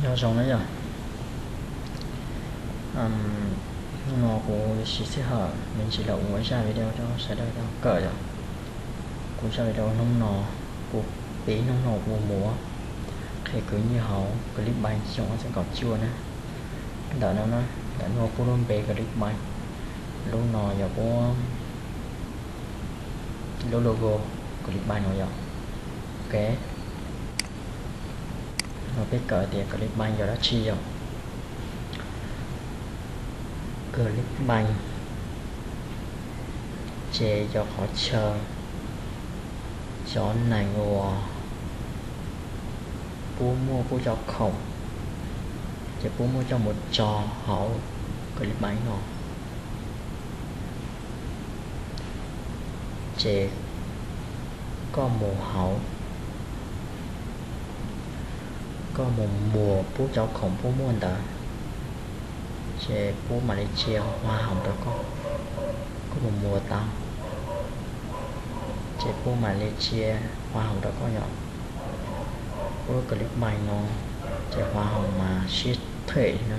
Nyob zoo na yom. Hnub no kuv siv sij hawm me ntsis los ua ib zaj video rau sawv daws tau kawm yom. Kuv zaj video hnub no, kuv piv hnub no kuv mus qhia khwv nyiaj hauv Clickbank xyoo ob txhiab kaum cuaj na. Ntawm no na, ntawm no kuj lub npe Clickbank, lub no yog kuv lub logo Clickbank no yom. Ok, no peb kawm tias Clickbank yog dab tsi yom. Clickbank ces yog qhov chaw cov neeg uas puab muaj puab cov khoom, ces puab muab coj mus tso hauv Clickbank no. Ces koj mus hauv, koj mus muag puab cov khoom puab muaj ntawd, ces puab mam li tsia hoa hồng rau koj. Koj mus muag tau, ces puab mam li tsia hoa hồng rau koj yom. Puab lub Clickbank no ces hoa hồng mas siab them li na.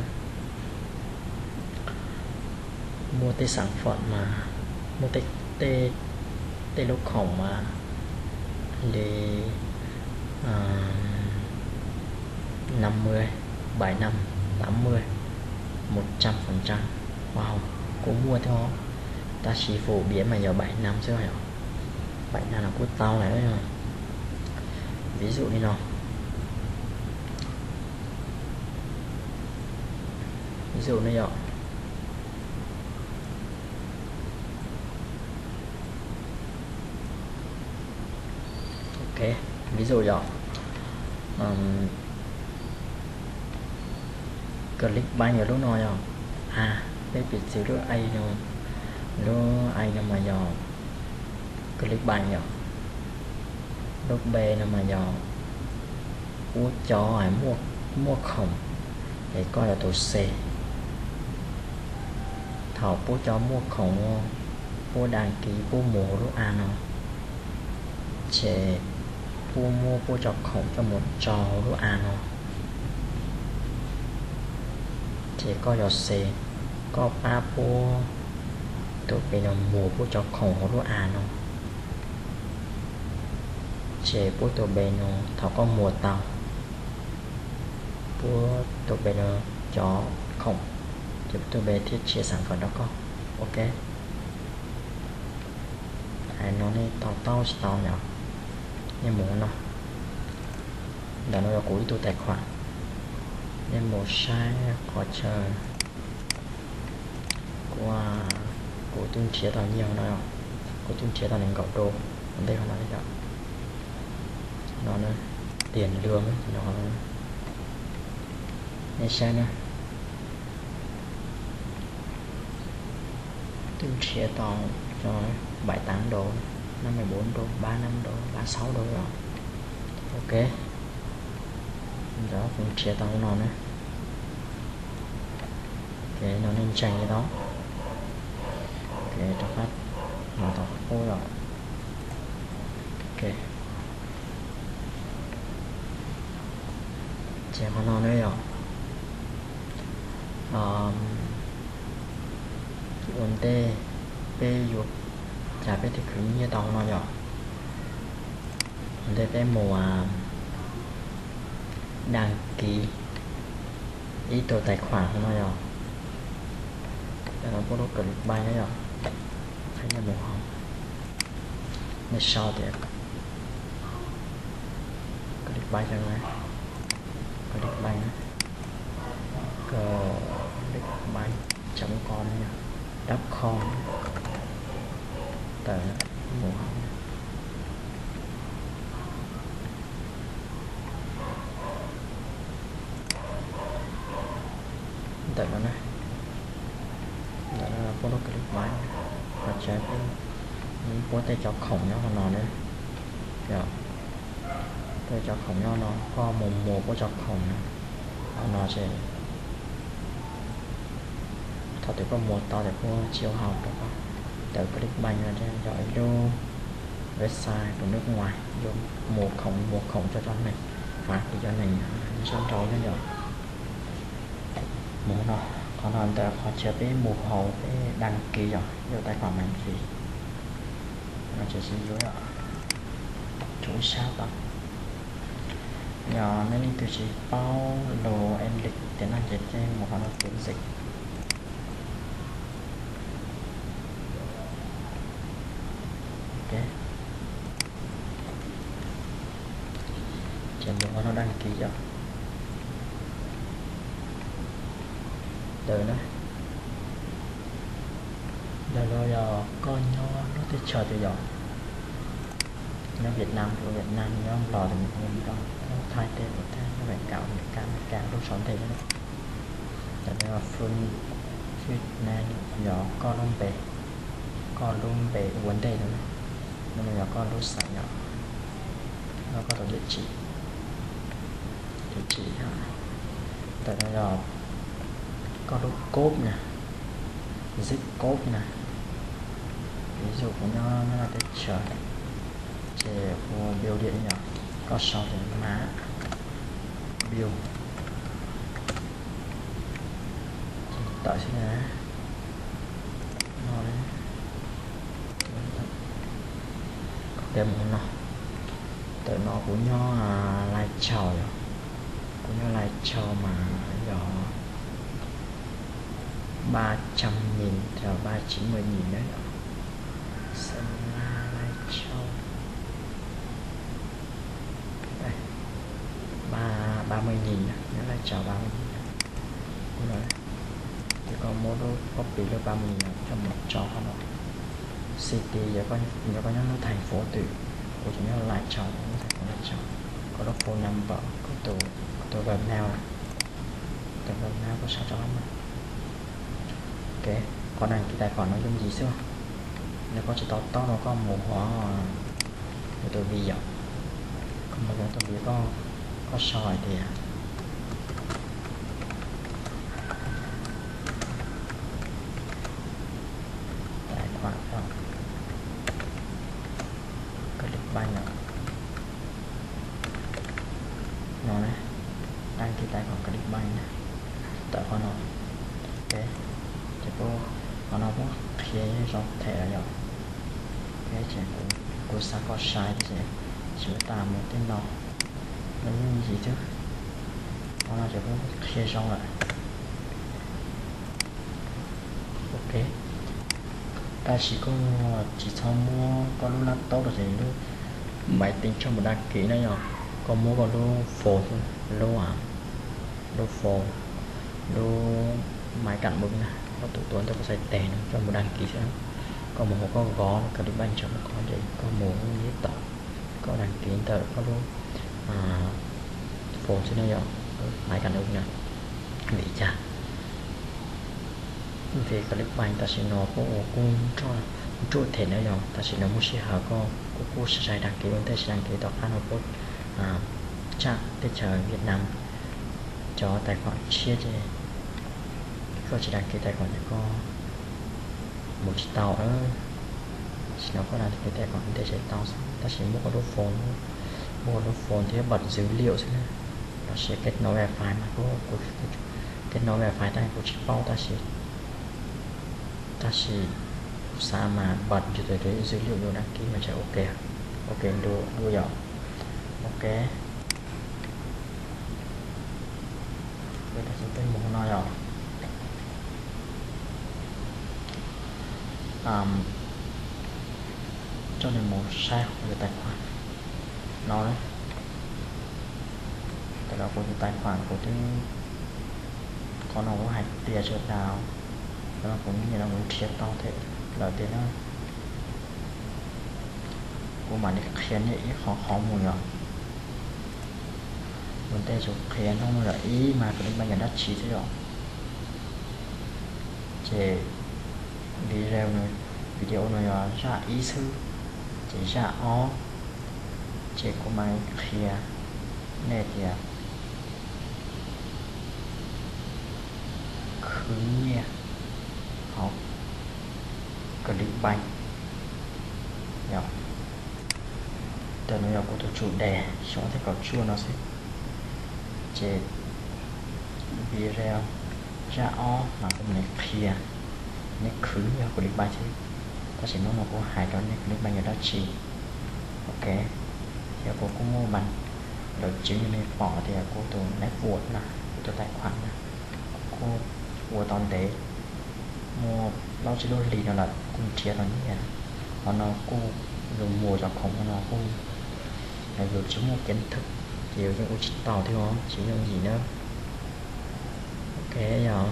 Muaj tej sản phẩm mas, muaj tej, tej lub khoom mas li năm mươi, bảy năm, tám mươi, một trăm phần trăm hoa hồng kuj muaj thiab, tab sis phổ biến mas yog bảy năm xwb yom. Bảy năm los kuj tau lawm. Ví dụ li no, ví dụ no yom. Ok, ví dụ yom, Clickbank yog lub no yom. A, peb piv txwv lub A no, lub A no mas yog Clickbank yom. Lub B no mas yog puab cov muaj khoom, es koj yog tus C. Thaum puab cov muaj khoom, puab đăng ký puab mus hauv lub A no, ces puab muab puab cov khoom coj mus tso hauv lub A no, ces koj yog C, koj pab puab tus B no muag puab cov khoom hauv lub A no, ces puab tus B no thaum koj muag tau puab tus B no cov khoom, ces puab tus B thiaj tsia sản phẩm rau koj. Ok, hais no nej to taub tsis tau yom. Nej mus no, ntawm no yog kuv ib tug tài khoản, nej mus saib qhov chaw kuv, kuv twb nrhiav tau nyiaj no, kuv twb nrhiav tau nees nkaum đô ua ntej qhov no yom. No, tiền lương no, nej saib na. Twb nrhiav tau cov bảy tám đô, năm mươi bốn đô, ba năm đô, ba sáu đô yom. Ok, ntawd kuv nrhiav tau no na. Ok, no nej ntseeg li no. Ok, rov qab los tom qub yom. Ok, ces qhov no na yom, ua ntej peb yuav, cas peb thiaj khwv nyiaj tau no yom. Ua ntej peb mus đăng ký ib tug tài khoản no yom. Tam no puab lub Clickbank no yom, qhia nej mus hauv, nej sau tias Clickbank no, Clickbank, Clickbank chấm com no yom, dot com, tawm mus hauv. Ntawm no na, ntawm no puab lub Clickbank, qhov chaw puab tej cov khoom nyob hauv no na. Yog tej cov khoom nyob no, koj mus muag puab cov khoom na, hauv no ces thaum twg koj muag tau ces puab tsia hoa hồng rau koj. Ntawm Clickbank no yog ib lub website của nước ngoài, yuav muag khoom, muag khoom rau cov neeg, fav kwv cov neeg sab nraud nyob yom. Mus no, qhov no ntawm qhov chaw peb mus hauv peb đăng ký yom, yuav tais khoom Maiv Phim. No ces yuav yom, tsum ib sab tau. Yog nej leej twg tsis paub lus English tiam neej ces mus qhov no kiểm dịch. Ces mus qhov no đăng ký yom. Ntawm no, ntawm no yog koj nyob lub teb chaws twg yom. Nyob Việt Nam, Việt Nam, nyob Nplog, Nplog, nyob Thaib teb, Thaib, nyob Amelikas, Amelikas, lub sau ntej no. Ntawm no yog Fun, Fun ne, yog koj lub npe, koj lub npe ua ntej no. No yog koj lub xeem yom, koj tus địa chỉ, địa chỉ. Ntawm no yog koj lub code na, zip code na. Ví dụ kuv nyob Nyab Laj teb chaws, ces ua build yom, koj sau tias mã build. Tawm xwb na. No, koj peb mus no. Ntawm no kuv nyob Lai Châu yom, kuv nyob Lai Châu mas yog ba trăm nghìn, ba chín mươi nghìn na. Sơn La, Lai Châu, ba, ba mươi nghìn, nyob Lai Châu ba mươi nghìn. Ces koj muab lub copy lub ba mươi nghìn coj mus tso qhov no. City, yog koj nyob lub thành phố twg, kuv ces nyob Lai Châu, lub thành phố Lai Châu. Koj lub phone number, koj tus, koj tus Gmail, tus Gmail koj sau rau qhov no. Ok, qhov đăng ký tài khoản no yooj yim xwb. Yog koj tsis to taub no koj mus hauv YouTube yom, koj mus hauv YouTube koj, koj sau hais tias tài khoản Clickbank no, đăng ký tài khoản Clickbank na. Tawm qhov no, ok, ces qhov no kuj qhia zoo them lawm yom. Ok, ces kuv xav kom sai ces tsis ua tas mus tej no, no yooj yim xwb. Qhov no ces kuj qhia zoo lawm. Ok, tab sis koj tsis txhob muab koj lub laptop los sis lub máy tính coj mus đăng ký na yom. Koj muab koj lub phone, lub, lub phone, lub máy cản bưng na, koj tus tuav ntawm koj xaiv teg no coj mus đăng ký xwb. Koj mus hauv koj Gov, koj li npaj ntsaws mus qhov ces koj mus lub nib tom, koj đăng ký ntawm koj lub phone xwb na yom, máy cản bưng na. Vim cas? Vim Clickbank tam sim no kuj ua kuj nruj them na yom, tam sim no muaj sij hawm koj kuj kuj sai sai đăng ký ua ntej, tsis đăng ký tom qab no kuj tsam teb chaws Việt Nam cov tài khoản tshiab ces koj tsis đăng ký tài khoản ces koj mus tsis tau. Tam sim no koj đăng ký tài khoản ua ntej ces tau xwb, tab sis muab koj lub phone, muab koj lub phone thiab bật dữ liệu xwb na. Lossis kết nối wifi mas kuv, kuv kết nối wifi tab kuv tsis paub, tab sis, tab sis kuv xav mas bật dữ liệu, dữ liệu đăng ký mas ntshe ok, ok dua yom. Ok, tam sim peb mus no yom. Coj nws mus saib kuv tus tài khoản no. Tam no kuv tus tài khoản kuv twb, qhov no kuv hais tias tsawg tas, qhov no kuv nyiam no kuv nrhiav tau thiab lawm tiag na. Kuv mam li qhia nej ib qho qhov mus yom. Ua ntej tsuas qhia nroo yog ib mas kuv li npaj yog dab tsi xwb yom. Ces video, video no yog zaj ib xwb, ces zaj ob ces kuv mam qhia nej tias khwv nyiaj hauv Clickbank yom. Ntawm no yog kuv tus chủ đề xyoo ob txhiab kaum cuaj no xwb. Ces video, Zaj ob mas kuv mam li qhia nej khwv nyiaj hauv Clickbank xwb, tab sis hnub no kuv hais rau nej Clickbank yog dab tsi. Ok, thiab kuv kuj muaj mas lawv tsev neeg pom tias kuv tus network na, kuv tus tài khoản na, kuv kuj ua tau ntev, muaj plaub tsib lub hlis no lawm kuj nrhiav tau nyiaj. Qhov no kuj yus mus cov khoom no kuj yus tsis muaj kiến thức ces yus yeej ua tsis tau thiab os, tsis yooj yim na. Ok, yog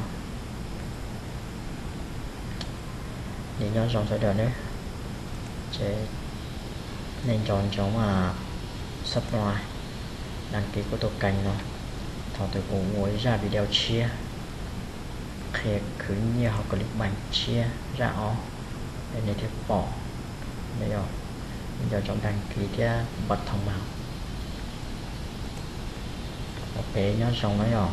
li nyob zoo sawv daws nawb, ces nej nco ntsoov subscribe, đăng ký kuv tus kênh no, thaum twg kuv ua ib zaj video tshiab qhia khwv nyiaj hauv Clickbank tshiab zaj ob, nej thiaj pom. Yog, nej nco ntsoov đăng ký thiab bật thông báo. Ok, nyob zoo na yog.